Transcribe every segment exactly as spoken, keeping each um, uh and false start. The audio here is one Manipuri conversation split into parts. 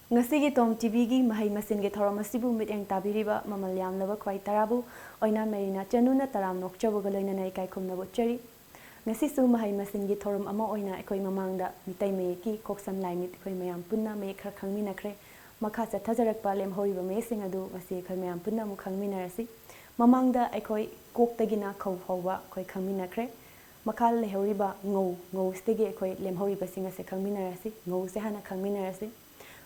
ꯉꯁꯤꯒꯤ ꯇꯣꯝ ꯇꯤꯚꯤꯒꯤ ꯃꯍꯩ ꯃꯁꯤꯡꯒꯤ ꯊꯧꯔꯝ ꯑꯁꯤꯕꯨ ꯃꯤꯠꯌꯦꯡ ꯇꯥꯕꯤꯔꯤꯕ ꯃꯃꯜ ꯌꯥꯝꯂꯕ ꯈ꯭ꯋꯥꯏ ꯇꯔꯥꯕꯨ ꯑꯣꯏꯅꯥꯝ ꯃꯦꯔꯤꯅꯥ ꯆꯅꯨꯅ ꯇꯔꯥꯝ ꯅꯣꯛꯆꯕꯒ ꯂꯣꯏꯅꯅ ꯏꯀꯥꯏ ꯈꯨꯝꯅꯕ ꯎꯠꯆꯔꯤ꯫ ꯉꯁꯤꯁꯨ ꯃꯍꯩ ꯃꯁꯤꯡꯒꯤ ꯊꯧꯔꯝ ꯑꯃ ꯑꯣꯏꯅ ꯑꯩꯈꯣꯏ ꯃꯃꯥꯡꯗ ꯃꯤꯇꯩ ꯃꯌꯦꯛꯀꯤ ꯀꯣꯛ ꯁꯝ ꯂꯥꯏ ꯃꯤꯠ ꯑꯩꯈꯣꯏ ꯃꯌꯥꯝ ꯄꯨꯟꯅ ꯃꯌꯦꯛ ꯈꯔ ꯈꯪꯃꯤꯟꯅꯈ꯭ꯔꯦ꯫ ꯃꯈꯥ ꯆꯠꯊꯖꯔꯛꯄ ꯂꯦꯝꯍꯧꯔꯤꯕ ꯃꯌꯦꯛꯁꯤꯡ ꯑꯗꯨ ꯉꯁꯤ ꯑꯩꯈꯣꯏ ꯃꯌꯥꯝ ꯄꯨꯟꯅ ꯑꯃꯨꯛ ꯈꯪꯃꯤꯟꯅꯔꯁꯤ꯫ ꯃꯃꯥꯡꯗ ꯑꯩꯈꯣꯏ ꯀꯣꯛꯇꯒꯤꯅ ꯈꯧ ꯐꯥꯎꯕ ꯑꯩꯈꯣꯏ ꯈꯪꯃꯤꯟꯅꯈ꯭ꯔꯦ꯫ ꯃꯈꯥ ꯂꯩꯍꯧꯔꯤꯕ ꯉꯧ, ꯉꯧꯁꯤꯗꯒꯤ ꯑꯩꯈꯣꯏ ꯂꯦꯝꯍꯧꯔꯤꯕꯁꯤꯡ ꯑꯁꯦ ꯈꯪꯃꯤꯟꯅꯔꯁꯤ꯫ ꯉꯧꯁꯦ ꯍꯥꯟꯅ ꯈꯪꯃꯤꯟꯅꯔꯁꯤ꯫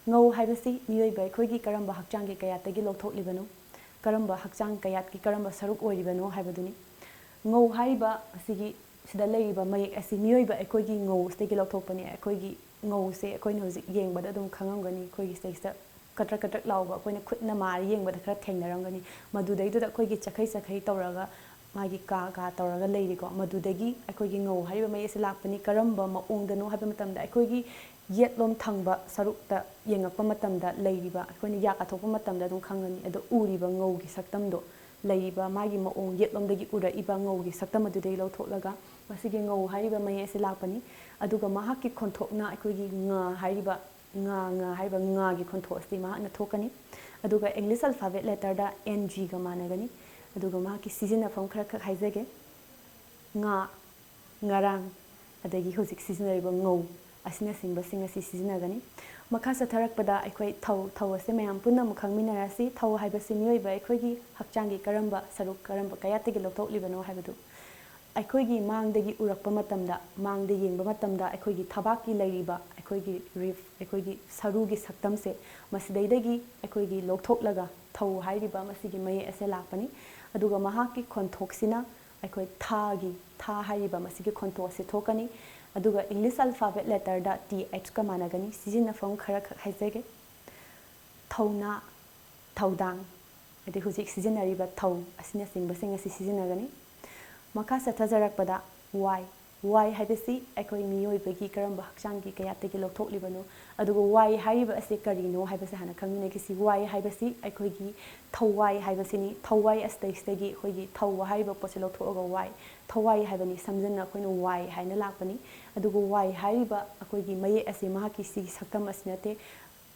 ꯉꯧ ꯍꯥꯏꯕꯁꯤ ꯃꯤꯑꯣꯏꯕ ꯑꯩꯈꯣꯏꯒꯤ ꯀꯔꯝꯕ ꯍꯛꯆꯥꯡꯒꯤ ꯀꯌꯥꯠꯇꯒꯤ ꯂꯧꯊꯣꯛꯂꯤꯕꯅꯣ, ꯀꯔꯝꯕ ꯍꯛꯆꯥꯡ ꯀꯌꯥꯠꯀꯤ ꯀꯔꯝꯕ ꯁꯔꯨꯛ ꯑꯣꯏꯔꯤꯕꯅꯣ ꯍꯥꯏꯕꯗꯨꯅꯤ꯫ ꯉꯧ ꯍꯥꯏꯔꯤꯕ ꯑꯁꯤꯒꯤ, ꯁꯤꯗ ꯂꯩꯔꯤꯕ ꯃꯌꯦꯛ ꯑꯁꯤ ꯃꯤꯑꯣꯏꯕ ꯑꯩꯈꯣꯏꯒꯤ ꯉꯧꯁꯤꯗꯒꯤ ꯂꯧꯊꯣꯛꯄꯅꯤ꯫ ꯑꯩꯈꯣꯏꯒꯤ ꯉꯧꯁꯦ ꯑꯩꯈꯣꯏꯅ ꯍꯧꯖꯤꯛ ꯌꯦꯡꯕꯗ ꯑꯗꯨꯝ ꯈꯪꯉꯝꯒꯅꯤ, ꯑꯩꯈꯣꯏꯒꯤ ꯁꯤꯗꯩꯁꯤꯗ ꯀꯇ꯭ꯔꯛ ꯀꯇ꯭ꯔꯛ ꯂꯥꯎꯕ, ꯑꯩꯈꯣꯏꯅ ꯈꯨꯠꯅ ꯃꯥꯔ ꯌꯦꯡꯕꯗ ꯈꯔ ꯊꯦꯡꯅꯔꯝꯒꯅꯤ꯫ ꯃꯗꯨꯗꯩꯗꯨꯗ ꯑꯩꯈꯣꯏꯒꯤ ꯆꯈꯩ ꯆꯈꯩ ꯇꯧꯔꯒ, ꯃꯥꯒꯤ ꯀꯥ ꯀꯥ ꯇꯧꯔꯒ ꯂꯩꯔꯤꯀꯣ꯫ ꯃꯗꯨꯗꯒꯤ ꯑꯩꯈꯣꯏꯒꯤ ꯉꯧ ꯍꯥꯏꯔꯤꯕ ꯃꯌꯦꯛ ꯑꯁꯤ ꯂꯥꯛꯄꯅꯤ꯫ ꯀꯔꯝꯕ ꯃꯑꯣꯡꯗꯅꯣ ꯍꯥꯏꯕ ꯃꯇꯝꯗ, ꯑꯩꯈꯣꯏꯒꯤ ꯌꯦꯠꯂꯣꯝ ꯊꯪꯕ ꯁꯔꯨꯛꯇ ꯌꯦꯡꯉꯛꯄ ꯃꯇꯝꯗ ꯂꯩꯔꯤꯕ, ꯑꯩꯈꯣꯏꯅ ꯌꯥ ꯀꯥꯊꯣꯛꯄ ꯃꯇꯝꯗ ꯑꯗꯨꯝ ꯈꯪꯒꯅꯤ꯫ ꯑꯗꯣ ꯎꯔꯤꯕ ꯉꯧꯒꯤ ꯁꯛꯇꯝꯗꯣ, ꯂꯩꯔꯤꯕ ꯃꯥꯒꯤ ꯃꯑꯣꯡ, ꯌꯦꯠꯂꯣꯝꯗꯒꯤ ꯎꯔꯛꯏꯕ ꯉꯧꯒꯤ ꯁꯛꯇꯝ ꯑꯗꯨꯗꯒꯤ ꯂꯧꯊꯣꯛꯂꯒ ꯃꯁꯤꯒꯤ ꯉꯧ ꯍꯥꯏꯔꯤꯕ ꯃꯌꯦꯛ ꯑꯁꯤ ꯂꯥꯛꯄꯅꯤ꯫ ꯑꯗꯨꯒ ꯃꯍꯥꯛꯀꯤ ꯈꯣꯟꯊꯣꯛꯅ ꯑꯩꯈꯣꯏꯒꯤ ꯉ ꯍꯥꯏꯔꯤꯕ, ꯉꯥ, ꯉꯥ ꯍꯥꯏꯔꯤꯕ ꯉꯥꯒꯤ ꯈꯣꯟꯊꯣꯛ ꯑꯁꯤ ꯃꯍꯥꯛꯅ ꯊꯣꯛꯀꯅꯤ꯫ ꯑꯗꯨꯒ English alphabet letterꯗ N Gꯒ ꯃꯥꯟꯅꯒꯅꯤ꯫ ꯑꯗꯨꯒ ꯃꯍꯥꯛꯀꯤ ꯁꯤꯖꯤꯟꯅꯐꯝ ꯈꯔꯈꯛ ꯍꯥꯏꯖꯒꯦ꯫ ꯉꯥ, ꯉꯔꯥꯡ, ꯑꯗꯒꯤ ꯍꯧꯖꯤꯛ ꯁꯤꯖꯤꯟꯅꯔꯤꯕ ꯉꯧ ꯑꯁꯤꯅꯆꯤꯡꯕꯁꯤꯡ ꯑꯁꯤ ꯁꯤꯖꯤꯟꯅꯒꯅꯤ꯫ ꯃꯈꯥ ꯆꯠꯊꯔꯛꯄꯗ ꯑꯩꯈꯣꯏ ꯊꯧ, ꯊꯧ ꯑꯁꯤ ꯃꯌꯥꯝ ꯄꯨꯟꯅ ꯑꯃꯨꯛ ꯈꯪꯃꯤꯟꯅꯔꯁꯤ꯫ ꯊꯧ ꯍꯥꯏꯕꯁꯤ ꯃꯤꯑꯣꯏꯕ ꯑꯩꯈꯣꯏꯒꯤ ꯍꯛꯆꯥꯡꯒꯤ ꯀꯔꯝꯕ ꯁꯔꯨꯛ, ꯀꯔꯝꯕ ꯀꯌꯥꯠꯇꯒꯤ ꯂꯧꯊꯣꯛꯂꯤꯕꯅꯣ ꯍꯥꯏꯕꯗꯨ꯫ ꯑꯩꯈꯣꯏꯒꯤ ꯃꯥꯡꯗꯒꯤ ꯎꯔꯛꯄ ꯃꯇꯝꯗ, ꯃꯥꯡꯗ ꯌꯦꯡꯕ ꯃꯇꯝꯗ ꯑꯩꯈꯣꯏꯒꯤ ꯊꯕꯥꯛꯀꯤ ꯂꯩꯔꯤꯕ ꯑꯩꯈꯣꯏꯒꯤ rib, ꯑꯩꯈꯣꯏꯒꯤ ꯁꯔꯨꯒꯤ ꯁꯛꯇꯝꯁꯦ, ꯃꯁꯤꯗꯩꯗꯒꯤ ꯑꯩꯈꯣꯏꯒꯤ ꯂꯧꯊꯣꯛꯂꯒ ꯊꯧ ꯍꯥꯏꯔꯤꯕ ꯃꯁꯤꯒꯤ ꯃꯌꯦꯛ ꯑꯁꯦ ꯂꯥꯛꯄꯅꯤ꯫ ꯑꯗꯨꯒ ꯃꯍꯥꯛꯀꯤ ꯈꯣꯟꯊꯣꯛꯁꯤꯅ ꯑꯩꯈꯣꯏ ꯊꯥꯒꯤ, ꯊꯥ ꯍꯥꯏꯔꯤꯕ ꯃꯁꯤꯒꯤ ꯈꯣꯟꯊꯣꯛ ꯑꯁꯤ ꯊꯣꯛꯀꯅꯤ꯫ ꯑꯗꯨꯒ English alphabet letterꯗ T Hꯀ ꯃꯥꯟꯅꯒꯅꯤ꯫ ꯁꯤꯖꯤꯟꯅꯐꯝ ꯈꯔꯈꯛ ꯍꯥꯏꯖꯒꯦ꯫ ꯊꯧꯅꯥ, ꯊꯧꯗꯥꯡ, ꯍꯥꯏꯗꯤ ꯍꯧꯖꯤꯛ ꯁꯤꯖꯤꯟꯅꯔꯤꯕ ꯊꯧ ꯑꯁꯤꯅꯆꯤꯡꯕꯁꯤꯡ ꯑꯁꯤ ꯁꯤꯖꯤꯟꯅꯒꯅꯤ꯫ ꯃꯈꯥ ꯆꯠꯊꯖꯔꯛꯄꯗ ꯋꯥꯏ꯫ ꯋꯥꯏ ꯍꯥꯏꯕꯁꯤ ꯑꯩꯈꯣꯏ ꯃꯤꯑꯣꯏꯕꯒꯤ ꯀꯔꯝꯕ ꯍꯛꯆꯥꯡꯒꯤ ꯀꯌꯥꯠꯇꯒꯤ ꯂꯧꯊꯣꯛꯂꯤꯕꯅꯣ? ꯑꯗꯨꯒ ꯋꯥꯏ ꯍꯥꯏꯔꯤꯕ ꯑꯁꯤ ꯀꯔꯤꯅꯣ ꯍꯥꯏꯕꯁꯤ ꯍꯥꯟꯅ ꯈꯪꯃꯤꯟꯅꯈꯤꯁꯤ꯫ ꯋꯥꯏ ꯍꯥꯏꯕꯁꯤ ꯑꯩꯈꯣꯏꯒꯤ ꯊꯋꯥꯏ ꯍꯥꯏꯕꯁꯤꯅꯤ꯫ ꯊꯋꯥꯏ ꯑꯁꯤꯗꯩꯁꯤꯗꯒꯤ ꯑꯩꯈꯣꯏꯒꯤ ꯊꯧ ꯍꯥꯏꯔꯤꯕ ꯄꯣꯠꯁꯦ ꯂꯧꯊꯣꯛꯑꯒ ꯋꯥꯏ, ꯊꯋꯥꯏ ꯍꯥꯏꯕꯅꯤ꯫ ꯁꯝꯖꯟꯅ ꯑꯩꯈꯣꯏꯅ ꯋꯥꯏ ꯍꯥꯏꯅ ꯂꯥꯛꯄꯅꯤ꯫ ꯑꯗꯨꯒ ꯋꯥꯏ ꯍꯥꯏꯔꯤꯕ ꯑꯩꯈꯣꯏꯒꯤ ꯃꯌꯦꯛ ꯑꯁꯤ ꯃꯍꯥꯛꯀꯤ ꯁꯤꯒꯤ ꯁꯛꯇꯝ ꯑꯁꯤ ꯅꯠꯇꯦ꯫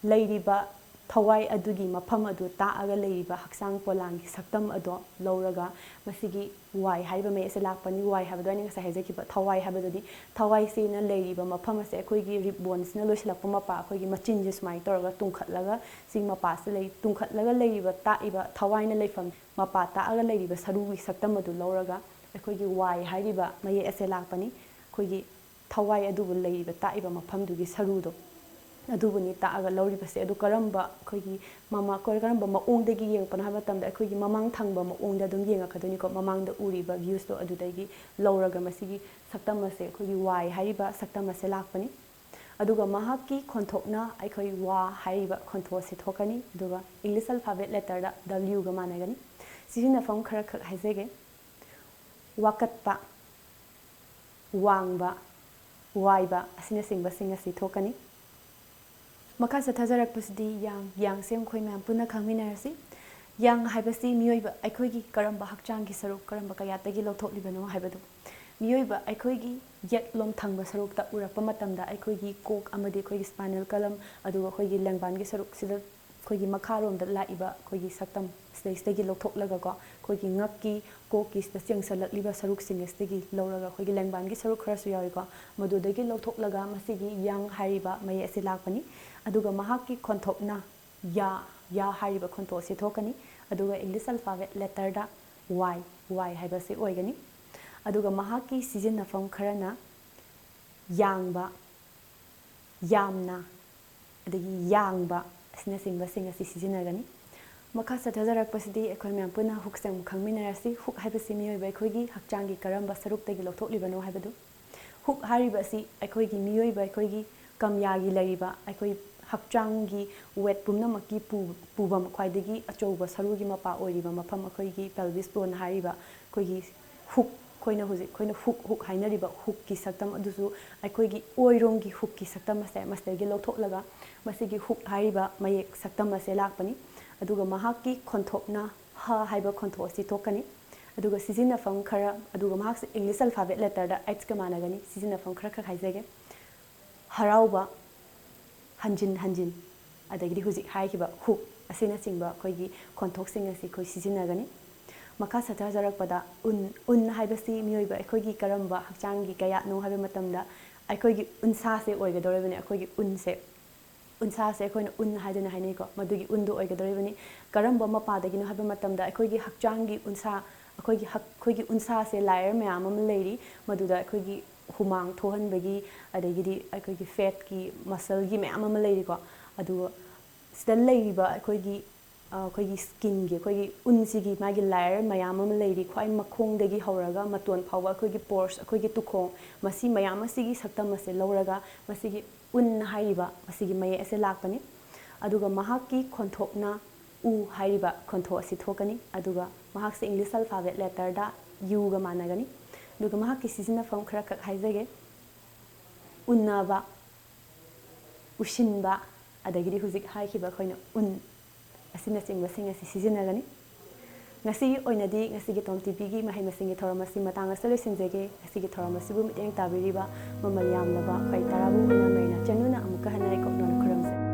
ꯂꯩꯔꯤꯕ ꯊꯋꯥꯏ ꯑꯗꯨꯒꯤ ꯃꯐꯝ ꯑꯗꯨ ꯇꯥꯛꯑꯒ ꯂꯩꯔꯤꯕ ꯍꯛꯆꯥꯡ ꯄꯣꯂꯥꯡꯒꯤ ꯁꯛꯇꯝ ꯑꯗꯣ ꯂꯧꯔꯒ ꯃꯁꯤꯒꯤ ꯋꯥꯏ ꯍꯥꯏꯔꯤꯕ ꯃꯌꯦꯛ ꯑꯁꯦ ꯂꯥꯛꯄꯅꯤ꯫ ꯋꯥꯏ ꯍꯥꯏꯕꯗꯣ ꯑꯩꯅ ꯉꯁꯥꯏ ꯍꯥꯏꯖꯈꯤꯕ ꯊꯋꯥꯏ ꯍꯥꯏꯕꯗꯨꯅꯤ꯫ ꯊꯋꯥꯏꯁꯤꯅ ꯂꯩꯔꯤꯕ ꯃꯐꯝ ꯑꯁꯦ ꯑꯩꯈꯣꯏꯒꯤ ꯔꯤꯞ ꯕꯣꯟꯁꯤꯅ ꯂꯣꯏꯁꯤꯜꯂꯛꯄ ꯃꯄꯥ, ꯑꯩꯈꯣꯏꯒꯤ ꯃꯆꯤꯟꯁꯦ ꯁꯨꯃꯥꯏꯅ ꯇꯧꯔꯒ ꯇꯨꯡꯈꯠꯂꯒ ꯁꯤ ꯃꯄꯥꯁꯤꯗ ꯂꯩ꯫ ꯇꯨꯡꯈꯠꯂꯒ ꯂꯩꯔꯤꯕ ꯇꯥꯛꯏꯕ ꯊꯋꯥꯏꯅ ꯂꯩꯐꯝ ꯃꯄꯥ ꯇꯥꯛꯑꯒ ꯂꯩꯔꯤꯕ ꯁꯔꯨꯒꯤ ꯁꯛꯇꯝ ꯑꯗꯨ ꯂꯧꯔꯒ ꯑꯩꯈꯣꯏꯒꯤ ꯋꯥꯏ ꯍꯥꯏꯔꯤꯕ ꯃꯌꯦꯛ ꯑꯁꯦ ꯂꯥꯛꯄꯅꯤ꯫ ꯑꯩꯈꯣꯏꯒꯤ ꯊꯋꯥꯏ ꯑꯗꯨꯕꯨ ꯂꯩꯔꯤꯕ ꯇꯥꯛꯏꯕ ꯃꯐꯝꯗꯨꯒꯤ ꯁꯔꯨꯗꯣ ꯑꯗꯨꯕꯨꯅꯤ ꯇꯥꯛꯑꯒ ꯂꯧꯔꯤꯕꯁꯦ꯫ ꯑꯗꯨ ꯀꯔꯝꯕ ꯑꯩꯈꯣꯏꯒꯤ ꯃꯃꯥ-, ꯀꯔꯝꯕ ꯃꯑꯣꯡꯗꯒꯤ ꯌꯦꯡꯉꯛꯄꯅꯣ ꯍꯥꯏꯕ ꯃꯇꯝꯗ ꯑꯩꯈꯣꯏꯒꯤ ꯃꯃꯥꯡ ꯊꯪꯕ ꯃꯑꯣꯡꯗ ꯑꯗꯨꯝ ꯌꯦꯡꯉꯛꯀꯗꯣꯏꯅꯤꯀꯣ꯫ ꯃꯃꯥꯡꯗ ꯎꯔꯤꯕ ꯚ꯭ꯌꯨꯁꯇꯣ ꯑꯗꯨꯗꯒꯤ ꯂꯧꯔꯒ ꯃꯁꯤꯒꯤ ꯁꯛꯇꯝ ꯑꯁꯦ, ꯑꯩꯈꯣꯏꯒꯤ ꯋꯥꯏ ꯍꯥꯏꯔꯤꯕ ꯁꯛꯇꯝ ꯑꯁꯦ ꯂꯥꯛꯄꯅꯤ꯫ ꯑꯗꯨꯒ ꯃꯍꯥꯛꯀꯤ ꯈꯣꯟꯊꯣꯛꯅ ꯑꯩꯈꯣꯏ ꯋꯥ ꯍꯥꯏꯔꯤꯕ ꯈꯣꯟꯊꯣꯛ ꯑꯁꯤ ꯊꯣꯛꯀꯅꯤ꯫ ꯑꯗꯨꯒ English alphabet letterꯗ W ꯒ ꯃꯥꯟꯅꯒꯅꯤ꯫ ꯁꯤꯖꯤꯟꯅꯐꯝ ꯈꯔꯈꯛ ꯍꯥꯏꯖꯒꯦ꯫ ꯋꯥꯀꯠꯄ, ꯋꯥꯡꯕ, ꯋꯥꯏꯕ ꯑꯁꯤꯅꯆꯤꯡꯕꯁꯤꯡ ꯑꯁꯤ ꯊꯣꯛꯀꯅꯤ꯫ ꯃꯈꯥ ꯆꯠꯊꯖꯔꯛꯄꯁꯤꯗꯤ ꯌꯥꯡ, ꯌꯥꯡꯁꯦ ꯑꯩꯈꯣꯏ ꯃꯌꯥꯝ ꯄꯨꯟꯅ ꯈꯪꯃꯤꯟꯅꯔꯁꯤ꯫ ꯌꯥꯡ ꯍꯥꯏꯕꯁꯤ ꯃꯤꯑꯣꯏꯕ ꯑꯩꯈꯣꯏꯒꯤ ꯀꯔꯝꯕ ꯍꯛꯆꯥꯡꯒꯤ ꯁꯔꯨꯛ, ꯀꯔꯝꯕ ꯀꯌꯥꯠꯇꯒꯤ ꯂꯧꯊꯣꯛꯂꯤꯕꯅꯣ ꯍꯥꯏꯕꯗꯨ꯫ ꯃꯤꯑꯣꯏꯕ ꯑꯩꯈꯣꯏꯒꯤ ꯌꯦꯠꯂꯣꯝ ꯊꯪꯕ ꯁꯔꯨꯛꯇ ꯎꯔꯛꯄ ꯃꯇꯝꯗ ꯑꯩꯈꯣꯏꯒꯤ ꯀꯣꯛ ꯑꯃꯗꯤ ꯑꯩꯈꯣꯏꯒꯤ spinal column, ꯑꯗꯨꯒ ꯑꯩꯈꯣꯏꯒꯤ ꯂꯦꯡꯕꯥꯟꯒꯤ ꯁꯔꯨꯛꯁꯤꯗ ꯑꯩꯈꯣꯏꯒꯤ ꯃꯈꯥꯔꯣꯝꯗ ꯂꯥꯛꯏꯕ ꯑꯩꯈꯣꯏꯒꯤ ꯁꯛꯇꯝ ꯁꯤꯗꯩꯁꯤꯗꯒꯤ ꯂꯧꯊꯣꯛꯂꯒꯀꯣ, ꯑꯩꯈꯣꯏꯒꯤ ꯉꯛꯀꯤ, ꯀꯣꯛꯀꯤ ꯁꯤꯗ ꯆꯦꯡꯁꯜꯂꯛꯂꯤꯕ ꯁꯔꯨꯛꯁꯤꯡ ꯑꯁꯤꯗꯒꯤ ꯂꯧꯔꯒ ꯑꯩꯈꯣꯏꯒꯤ ꯂꯦꯡꯕꯥꯟꯒꯤ ꯁꯔꯨꯛ ꯈꯔꯁꯨ ꯌꯥꯎꯏꯀꯣ, ꯃꯗꯨꯗꯒꯤ ꯂꯧꯊꯣꯛꯂꯒ ꯃꯁꯤꯒꯤ ꯌꯥꯡ ꯍꯥꯏꯔꯤꯕ ꯃꯌꯦꯛ ꯑꯁꯤ ꯂꯥꯛꯄꯅꯤ꯫ ꯑꯗꯨꯒ ꯃꯍꯥꯛꯀꯤ ꯈꯣꯟꯊꯣꯛꯅ ꯌꯥ, ꯌꯥ ꯍꯥꯏꯔꯤꯕ ꯈꯣꯟꯊꯣꯛ ꯑꯁꯤ ꯊꯣꯛꯀꯅꯤ꯫ ꯑꯗꯨꯒ English alphabet letterꯗ ꯋꯥꯏ, ꯋꯥꯏ ꯍꯥꯏꯕꯁꯤ ꯑꯣꯏꯒꯅꯤ꯫ ꯑꯗꯨꯒ ꯃꯍꯥꯛꯀꯤ ꯁꯤꯖꯤꯟꯅꯐꯝ ꯈꯔꯅ ꯌꯥꯡꯕ, ꯌꯥꯝꯅ, ꯑꯗꯒꯤ ꯌꯥꯡꯕ ꯑꯁꯤꯅꯆꯤꯡꯕꯁꯤꯡ ꯑꯁꯤ ꯁꯤꯖꯤꯟꯅꯒꯅꯤ꯫ ꯃꯈꯥ ꯆꯠꯊꯖꯔꯛꯄꯁꯤꯗꯤ ꯑꯩꯈꯣꯏ ꯃꯌꯥꯝ ꯄꯨꯟꯅ ꯍꯨꯛꯁꯦ ꯑꯃꯨꯛ ꯈꯪꯃꯤꯟꯅꯔꯁꯤ꯫ ꯍꯨꯛ ꯍꯥꯏꯕꯁꯤ ꯃꯤꯑꯣꯏꯕ ꯑꯩꯈꯣꯏꯒꯤ ꯍꯛꯆꯥꯡꯒꯤ ꯀꯔꯝꯕ ꯁꯔꯨꯛꯇꯒꯤ ꯂꯧꯊꯣꯛꯂꯤꯕꯅꯣ ꯍꯥꯏꯕꯗꯨ꯫ ꯍꯨꯛ ꯍꯥꯏꯔꯤꯕ ꯑꯁꯤ ꯑꯩꯈꯣꯏꯒꯤ ꯃꯤꯑꯣꯏꯕ ꯑꯩꯈꯣꯏꯒꯤ ꯀꯝꯌꯥꯒꯤ ꯂꯩꯔꯤꯕ ꯑꯩꯈꯣꯏ ꯍꯛꯆꯥꯡꯒꯤ weight ꯄꯨꯝꯅꯃꯛꯀꯤ ꯄꯨ-, ꯄꯨꯐꯝ ꯈ꯭ꯋꯥꯏꯗꯒꯤ ꯑꯆꯧꯕ ꯁꯔꯨꯒꯤ ꯃꯄꯥ ꯑꯣꯏꯔꯤꯕ ꯃꯐꯝ, ꯑꯩꯈꯣꯏꯒꯤ pelvis bone ꯍꯥꯏꯔꯤꯕ ꯑꯩꯈꯣꯏꯒꯤ ꯍꯨꯛ, ꯑꯩꯈꯣꯏꯅ ꯍꯧꯖꯤꯛ ꯑꯩꯈꯣꯏꯅ ꯍꯨꯛ, ꯍꯨꯛ ꯍꯥꯏꯅꯔꯤꯕ ꯍꯨꯛꯀꯤ ꯁꯛꯇꯝ ꯑꯗꯨꯁꯨ ꯑꯩꯈꯣꯏꯒꯤ ꯑꯣꯏꯔꯣꯝꯒꯤ ꯍꯨꯛꯀꯤ ꯁꯛꯇꯝ ꯑꯁꯦ ꯃꯁꯤꯗꯒꯤ ꯂꯧꯊꯣꯛꯂꯒ ꯃꯁꯤꯒꯤ ꯍꯨꯛ ꯍꯥꯏꯔꯤꯕ ꯃꯌꯦꯛ ꯁꯛꯇꯝ ꯑꯁꯦ ꯂꯥꯛꯄꯅꯤ꯫ ꯑꯗꯨꯒ ꯃꯍꯥꯛꯀꯤ ꯈꯣꯟꯊꯣꯛꯅ ꯍ ꯍꯥꯏꯕ ꯈꯣꯟꯊꯣꯛ ꯑꯁꯤ ꯊꯣꯛꯀꯅꯤ꯫ ꯑꯗꯨꯒ ꯁꯤꯖꯤꯟꯅꯐꯝ ꯈꯔ, ꯑꯗꯨꯒ ꯃꯍꯥꯛꯁꯦ English alphabet letterꯗ H ꯀ ꯃꯥꯟꯅꯒꯅꯤ꯫ ꯁꯤꯖꯤꯟꯅꯐꯝ ꯈꯔ ꯈꯛ ꯍꯥꯏꯖꯒꯦ꯫ ꯍꯔꯥꯎꯕ, ꯍꯟꯖꯤꯟ ꯍꯟꯖꯤꯟ, ꯑꯗꯒꯤꯗꯤ ꯍꯧꯖꯤꯛ ꯍꯥꯏꯈꯤꯕ hook ꯑꯁꯤꯅꯆꯤꯡꯕ ꯑꯩꯈꯣꯏꯒꯤ ꯈꯣꯟꯊꯣꯛꯁꯤꯡ ꯑꯁꯤ ꯑꯩꯈꯣꯏ ꯁꯤꯖꯤꯟꯅꯒꯅꯤ꯫ ꯃꯈꯥ ꯁꯝꯊꯖꯔꯛꯄꯗ ꯎꯟ, ꯎꯟ ꯍꯥꯏꯕꯁꯤ ꯃꯤꯑꯣꯏꯕ ꯑꯩꯈꯣꯏꯒꯤ ꯀꯔꯝꯕ ꯍꯛꯆꯥꯡꯒꯤ ꯀꯌꯥꯠꯅꯣ ꯍꯥꯏꯕ ꯃꯇꯝꯗ ꯑꯩꯈꯣꯏꯒꯤ ꯎꯟꯁꯥꯁꯦ ꯑꯣꯏꯒꯗꯧꯔꯤꯕꯅꯤ꯫ ꯑꯩꯈꯣꯏꯒꯤ ꯎꯟꯁꯦ, ꯎꯟꯁꯥꯁꯦ ꯑꯩꯈꯣꯏꯅ ꯎꯟ ꯍꯥꯏꯗꯅ ꯍꯥꯏꯅꯩꯀꯣ, ꯃꯗꯨꯒꯤ ꯎꯟꯗꯨ ꯑꯣꯏꯒꯗꯧꯔꯤꯕꯅꯤ꯫ ꯀꯔꯝꯕ ꯃꯄꯥꯗꯒꯤꯅꯣ ꯍꯥꯏꯕ ꯃꯇꯝꯗ ꯑꯩꯈꯣꯏꯒꯤ ꯍꯛꯆꯥꯡꯒꯤ ꯎꯟꯁꯥ, ꯑꯩꯈꯣꯏꯒꯤ ꯍꯛ-, ꯑꯩꯈꯣꯏꯒꯤ ꯎꯟꯁꯥꯁꯦ layer ꯃꯌꯥꯝ ꯑꯃ ꯂꯩꯔꯤ, ꯃꯗꯨꯗ ꯑꯩꯈꯣꯏꯒꯤ ꯍꯨꯃꯥꯡ ꯊꯣꯛꯍꯟꯕꯒꯤ, ꯑꯗꯒꯤꯗꯤ ꯑꯩꯈꯣꯏꯒꯤ fat ꯀꯤ, muscle ꯒꯤ ꯃꯌꯥꯝ ꯑꯃ ꯂꯩꯔꯤꯀꯣ꯫ ꯑꯗꯨꯒ ꯁꯤꯗ ꯂꯩꯔꯤꯕ ꯑꯩꯈꯣꯏꯒꯤ, ꯑ, ꯑꯩꯈꯣꯏꯒꯤ skin ꯒꯤ, ꯑꯩꯈꯣꯏꯒꯤ ꯎꯟꯁꯤꯒꯤ ꯃꯥꯒꯤ layer ꯃꯌꯥꯝ ꯑꯃ ꯂꯩꯔꯤ꯫ ꯈ꯭ꯋꯥꯏ ꯃꯈꯣꯡꯗꯒꯤ ꯍꯧꯔꯒ ꯃꯇꯣꯟ ꯐꯥꯎꯕ ꯑꯩꯈꯣꯏꯒꯤ pores, ꯑꯩꯈꯣꯏꯒꯤ ꯇꯨꯈꯣꯡ, ꯃꯁꯤ ꯃꯌꯥꯝ ꯑꯁꯤꯒꯤ ꯁꯛꯇꯝ ꯑꯁꯦ ꯂꯧꯔꯒ ꯃꯁꯤꯒꯤ ꯎꯟ ꯍꯥꯏꯔꯤꯕ ꯃꯁꯤꯒꯤ ꯃꯌꯦꯛ ꯑꯁꯦ ꯂꯥꯛꯄꯅꯤ꯫ ꯑꯗꯨꯒ ꯃꯍꯥꯛꯀꯤ ꯈꯣꯟꯊꯣꯛꯅ ꯎ ꯍꯥꯏꯔꯤꯕ ꯈꯣꯟꯊꯣꯛ ꯑꯁꯤ ꯊꯣꯛꯀꯅꯤ꯫ ꯑꯗꯨꯒ ꯃꯍꯥꯛꯁꯦ English alphabet letter ꯗ U ꯒ ꯃꯥꯟꯅꯒꯅꯤ꯫ ꯑꯗꯨꯒ ꯃꯍꯥꯛꯀꯤ ꯁꯤꯖꯤꯟꯅꯐꯝ ꯈꯔꯈꯛ ꯍꯥꯏꯖꯒꯦ꯫ ꯎꯅꯕ, ꯎꯁꯤꯟꯕ, ꯑꯗꯒꯤꯗꯤ ꯍꯧꯖꯤꯛ ꯍꯥꯏꯈꯤꯕ ꯑꯩꯈꯣꯏꯅ ꯎꯟ ꯑꯁꯤꯅꯆꯤꯡꯕꯁꯤꯡ ꯑꯁꯤ ꯁꯤꯖꯤꯟꯅꯒꯅꯤ꯫ ꯉꯁꯤꯒꯤ ꯑꯣꯏꯅꯗꯤ ꯉꯁꯤꯒꯤ ꯇꯣꯝ ꯇꯤꯚꯤꯒꯤ ꯃꯍꯩ ꯃꯁꯤꯡꯒꯤ ꯊꯧꯔꯝ ꯑꯁꯤ ꯃꯇꯥꯡ ꯑꯁꯤꯗ ꯂꯣꯏꯁꯤꯟꯖꯒꯦ꯫ ꯉꯁꯤꯒꯤ ꯊꯧꯔꯝ ꯑꯁꯤꯕꯨ ꯃꯤꯠꯌꯦꯡ ꯇꯥꯕꯤꯔꯤꯕ ꯃꯃꯜ ꯌꯥꯝꯂꯕ ꯑꯩꯈꯣꯏ ꯇꯔꯥꯕꯨ ꯃꯩꯅꯥꯝ ꯃꯩꯅꯥ ꯆꯅꯨꯅ ꯑꯃꯨꯛꯀ ꯍꯟꯅ ꯏꯀꯣꯛꯅꯅ ꯈꯨꯔꯨꯝꯖꯔꯤ꯫